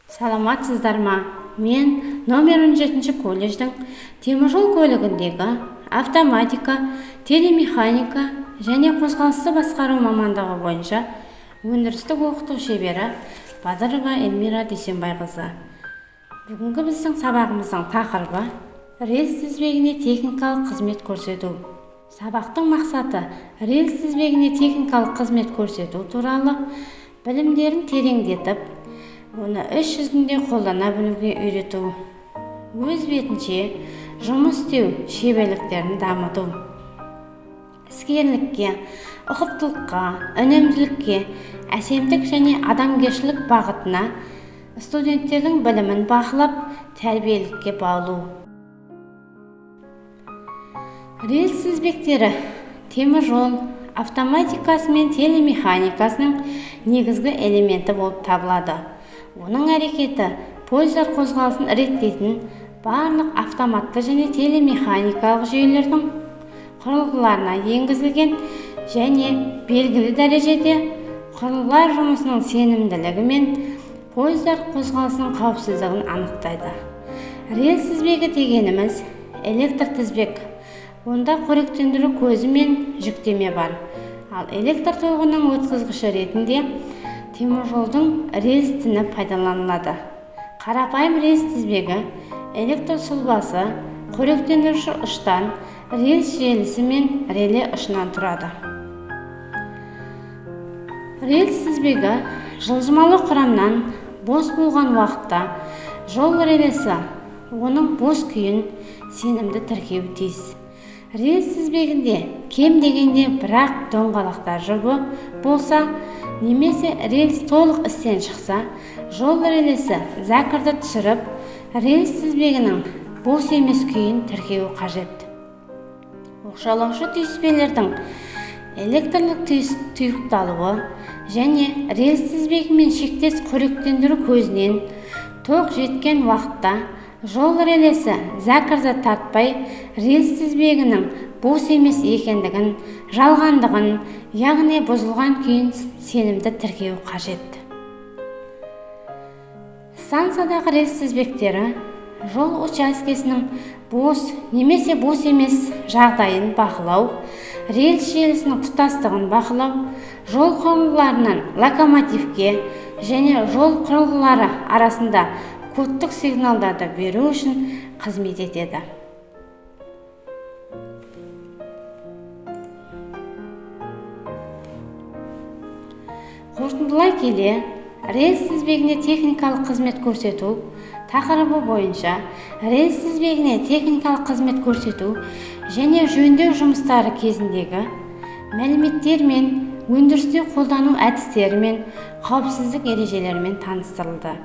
Саламатсыздар ма? Мен номер 17 колледждің теміржол көлігіндегі автоматика, телемеханика және қозғалысты басқару мамандығы бойынша өндірістік оқыту шебері Бадырова Эльмира Дүйсенбайқызы. Бүгінгі біздің сабағымыздың тақырыбы рельс тізбегіне техникалық қызмет көрсету. Сабақтың мақсаты рельс тізбегіне техникалық қызмет көрсету туралы білімдерін тереңдетіп, оны іс жүзінде қолдана білуге үйрету, өз бетінше жұмыс істеу шеберліктерін дамыту, іскерлікке, ұқыптылыққа, үнемділікке, әсемдік және адамгершілік бағытына студенттердің білімін бақылап, тәрбиелікке баулу. Рельс тізбектері темір жол автоматикасы мен телемеханикасының негізгі элементі болып табылады. Оның әрекеті пойыздар қозғалысын реттейтін барлық автоматты және телемеханикалық жүйелердің құрылғыларына енгізілген және белгілі дәрежеде құрылғылар жұмысының сенімділігі мен пойыздар қозғалысының қауіпсіздігін анықтайды. Рельс тізбегі дегеніміз электр тізбек. Онда қоректендіру көзі мен жүктеме бар. Ал электр тоғының өткізгіші ретінде теміржолдың рельс тіні пайдаланылады. Қарапайым рельс тізбегі электр сұлбасы қоректендіруші ұштан, рельс желісі мен реле ұшынан тұрады. Рельс тізбегі жылжымалы құрамнан бос болған уақытта жол релесі оның бос күйін сенімді тіркеуі тиіс. Рельс тізбегінде кем дегенде бірақ доңғалақтар жұбы болса, немесе рельс толық істен шықса, жол релесі зәкірді түсіріп, рельс тізбегінің бос емес күйін тіркеуі қажет. Оқшаулаушы түйіспелердің электрлік тұйықталуы және рельс тізбегімен шектес қоректендіру көзінен тоқ жеткен уақытта жол релесі зәкірді тартпай рельс тізбегінің бос емес екендігін, жалғандығын, яғни бұзылған күйін сенімді тіркеу қажет. Станциядағы рельс тізбектері жол учаскесінің бос немесе бос емес жағдайын бақылау, рельс желісінің тұтастығын бақылау, жол құрылғыларынан локомотивке және жол құрылғылары арасында кодтық сигналдарды беру үшін қызмет етеді. Қорытындылай келе, рельс тізбегіне техникалық қызмет көрсету тақырыбы бойынша рельс тізбегіне техникалық қызмет көрсету және жөндеу жұмыстары кезіндегі мәліметтер мен өндірісте қолдану әдістері мен қауіпсіздік ережелерімен таныстырылды.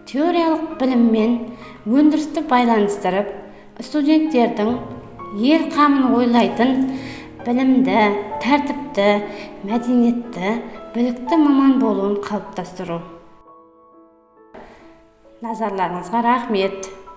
Теориялық біліммен өндірісті байланыстырып, студенттердің ел қамын ойлайтын білімді, тәртіпті, мәдениетті, білікті маман болуын қалыптастыру. Назарларыңызға рахмет.